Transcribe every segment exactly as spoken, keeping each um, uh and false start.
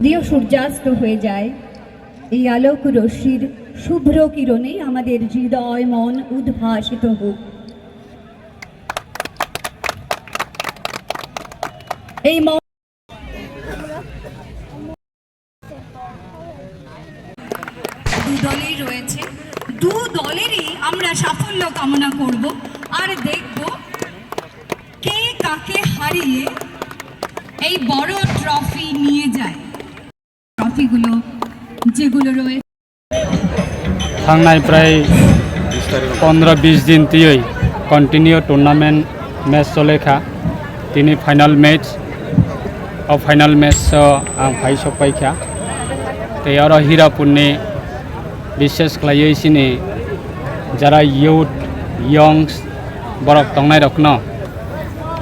যদিও সূর্যাস্ত হয়ে যায়, এই আলোক রশ্মির শুভ্র কিরণে আমাদের হৃদয় মন উদ্ভাসিত হোক। এই মন দু দলেই রয়েছে, দু দলেরই আমরা সাফল্য কামনা করব। আর দেখব কে কাকে হারিয়ে এই বড় ট্রফি নিয়ে যায়। ট্রফিগুলো যেগুলো রয়েছে। Thangnai prai pondro bis din twiwi continue tournament match chole kha. Tini final match, o final match o ang phai sok pai kha. Tei oro Hirapurni bishes khlaiwi chini jara youth, youngs, borok tongnairokno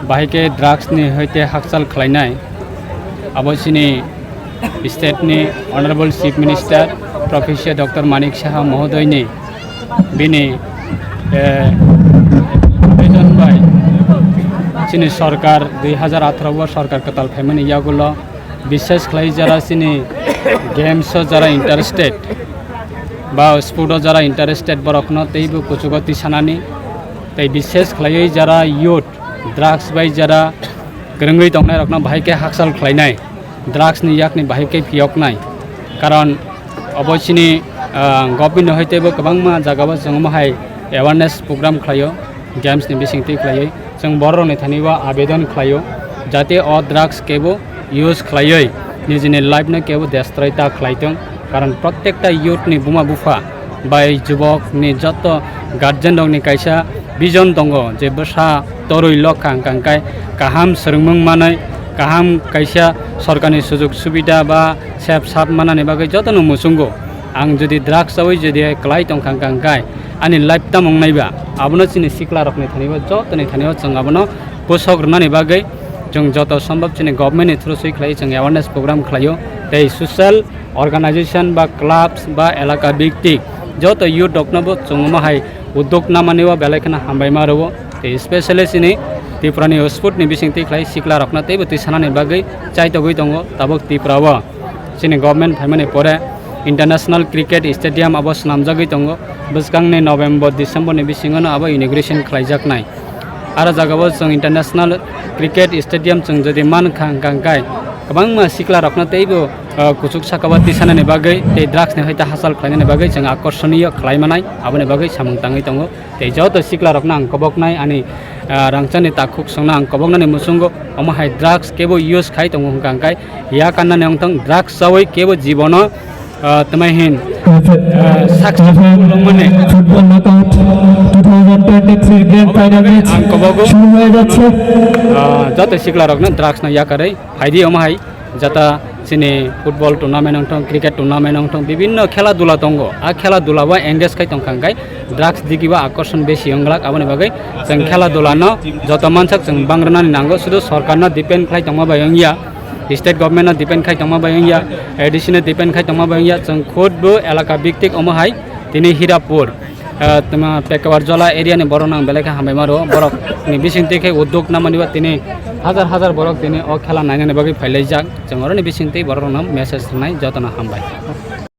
bahai khe drugs ni hoite hakchal khlainai. Abo chini state ni Honorable Chief Minister Professor Doctor Manik Saha mohodoini bini, eh, abejon bai chini sorkar dui hazar atharo o sorkar kwtal phaimani yagulo bishes khlai jara chini games o jara interested ba sport o jara interested borokno teibo kuchugo tisanani, tei bishes khlaiwi jara youth drugs bai jara kwrwngwi tongnairokno bahai khe hakchal khlainai, drugs ni yakni bahai khe phiyoknai. Karon obo chini, ah, government ni hoitebo kwbangma jagao chwng omo hai awareness program khlaio, games ni bisingtwi khlaiwi. Chwng bororokni thani o abedon khlaio, jate o drugs kebo use khlaiwi nijini life no kebo destroy ta khlai tong. Karon prottekta youth ni buma bupha bai jubok ni joto guardian rok ni kaisa vision tongo je bwsa torwi lok kha hwnkha hwnkhe kaham swrwngmung manwi, kaham kaisa sorkar ni sujug subida ba sep sap manani bagwi joto no muchungo. Ang jodi drugs chawi jodi kwlai tong kha hwnkha hwnkhe ani life tamo wngnai ba, abono chini sikla rok ni thani o joto ni thani o chwng abono bwsok rwnani bagwi chwng joto sombhob chini government ni through swi khlai chwng awareness program khlaio tei social organization ba clubs ba elaka biktik joto youth rokno bo chwng omo hai uddog namani o belai kheno hambai ma rwo. Tei specially chini Tripura ni o sport ni bising twi khlai sikla rokno teibo twi sanani bagwi chaitogwi tongo tabuk Tripura o. Chini government phaimani pore international cricket stadium abo swnamjagwi tongo. Bwskangni November, December ni bisingo no abo inauguration khlaijaknai. Aro jagao chwng international cricket stadium chwng jodi man kha hwnkha hwnkhe kwbangma sikla rokno teibo, uh, kuchuk sakao tisanani bagwi tei drugs ni hoite hachal khlainani bagwi chwng akorsoniyo khlai manai, aboni bagwi samung tangwi tongo. Tei joto sikla rokno ang koboknai ani, ah, rangchakni takhuk songno ang koboknani muchungo omo hai drugs kebo use khai tongo hwnkha hwnkhe ya kannani wngthang drugs chawi kebo jibono, ah, twmai hin, ah, successful wngmani. Football knockout two thousand twenty-three grand final match ang kobogo, শুরু হয়ে যাচ্ছে। Ah, joto sikla rokno drugs no yakarwi phaidi omo hai jata chini football tournament wngthong, cricket tournament wngthong, bibinno khela dula tongo. A khela dula o engage khai tongkha hwnkhe drugs digi bo akorson besi wnglak. Aboni bagwi chwng khela dula no joto mansak chwng bang rwnani nango, sudu sorkar no depend khlai tongma bai wngya, state government no depend khai tongma bai wngya, A D C no depend khai tongma bai wngya, chwng khud bo elaka biktik omo hai tini Hirapur, ah, tma Pekawar Jola area ni borok no ang belai khe hambai ma rwo. Borok ni bising twi khe uddog namani ba tini hajar hajar borok tini o khela nainani bagwi phailaijak. Chwng oroni bising twi borok rokno message rwnai, jotono hambai.